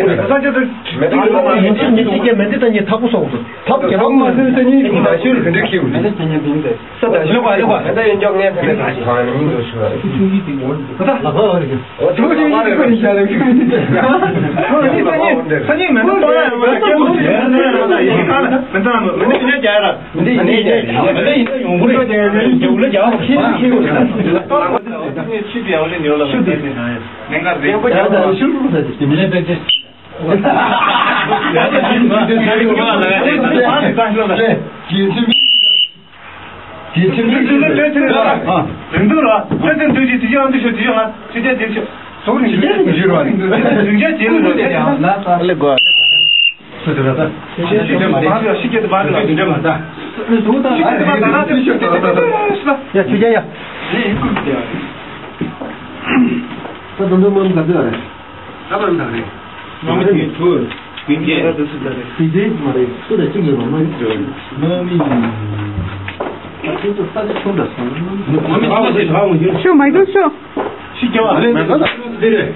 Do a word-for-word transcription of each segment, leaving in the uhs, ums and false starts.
ཡིན་རེད། ས་ཆ་དེ་མེ་ཏོག་ལ་མ་རེད། མི་གཅིག་མི་གཅིག་གིས་མེ་འདི་ལྟ་ཉིད་ཐག་པོ་སོང་འདུག་ཐབ་རྒྱ་བོ་མ་ཟིན་ས་ཉིད་ཀྱི་མ་ཤོད་རེད། འདི་ཁྱེའུ་རེད། ས་ད་ཤོད་པ་ལེགས་པ། ད་ཡིན་ཀྱང་ངས་ད་ནས་ད་ཞིག་ཧང་ཡིན་འདུག་ཞུ་བ་རེད། ཆུང་ཆུང་གི་དེ་ངོ་རེད། ད་ལ་ཁ་བ་རེད། ཨོ་ཆུང་ཆུང་གི་ཁོ་ཡིན་ཤ་ལེ། ས་ཉིད་ས་ཉིད་མེ་ཏོག་ལ་ཡང་མེ་ཏོག་ལ་ཡང་མེ་ཏོག་ལ་ཡང་མེ་ཏོག་ལ་ཡང་རྒྱག་ཡ་ར། འདི་ཡིན་ནའི་རྒྱ་ཡིན། འདི་ཡིན་ན་ཡོང་གི་རེད། རྒྱ་ཡིན་ན་ཡོང་གི་རེད། རྒྱ་ཡིན་ན་ཡོང་གི་རེད། ཤུ་དེ་ཡང་ལེ་ཉོ་ལ་ཤུ་དེ་ནས་ང་རེ་པོ་རྒྱ་ཡིན་ན་ཤུ་རུ་ཟ་དེ་མི་ལེ་པེ་ཅེ། རྒྱལ་ཁྲིམས་རྒྱལ་ཁྲིམས་རིང་ཐུང་ར་ཁ་སེམས་འདུས་ཀྱི་དུས་ཆེན་ཨང་དུ་ཤོ་དུས་ཆེན་ང་ཆུ་ཆེན་དེ་ཆུ་ཟོག་རིང་ཆུ་ཆེན་དུ་ཤོ་ར་རིང་དུ་ཆུ་ཆེན་དེ་ལ་ལོ་དེ་ཡང་ན་ས་ལེ་གོ། ཤི་ཁྱེད་དེ་མ་རེད། ཤི་ཁྱེད་དེ་མ་རེད། ཤི་ཁྱེད་དེ་མ་རེད། ཤི་ཁྱེད་དེ་མ་རེད། ཤི་ཁྱེད་དེ་མ་རེད། ཡ་ཆུ་རྒྱལ་ཡ། ད་དུང་དུ་མམ་ག་ཚོད་རེད། ད་མམ་དང་རེད། མམ་དེ་ཚུར་དེ་གས་དེ་ཚུར་ད་རེད། དེ་དེ་མ་རེད། ཚུར་ད་གཅིག་ཡོད་པ་མ་ཡིན། མ་མི་ཨ་ཚོ་ཚོ་ས་ཆ་ཆུང་དྲགས་སོང་། མ་མི་ཨ་མ་ཞིག་ཧ་མ་ཡོད། ཤོ་མ་ཡོད་ཤོ། ཤི་རྒྱལ་བ་རེད། མ་ཚོ་དེ་རེད།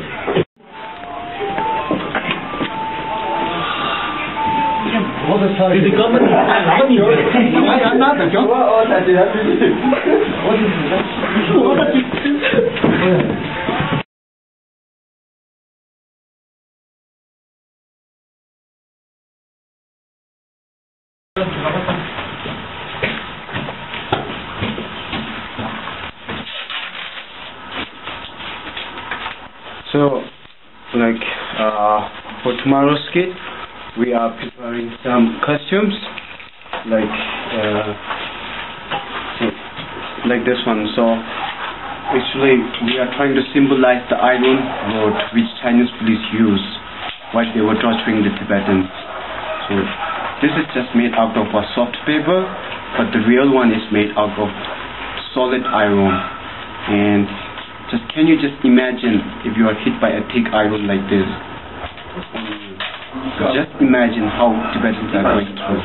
So, like, uh, for tomorrow's skit, we are preparing some costumes, like, uh, see, like this one. So, actually, we are trying to symbolize the iron rod which Chinese police use. What they were torturing the Tibetans. So this is just made out of a soft paper, but the real one is made out of solid iron. And just can you just imagine if you are hit by a thick iron like this? Just imagine how Tibetans are going through.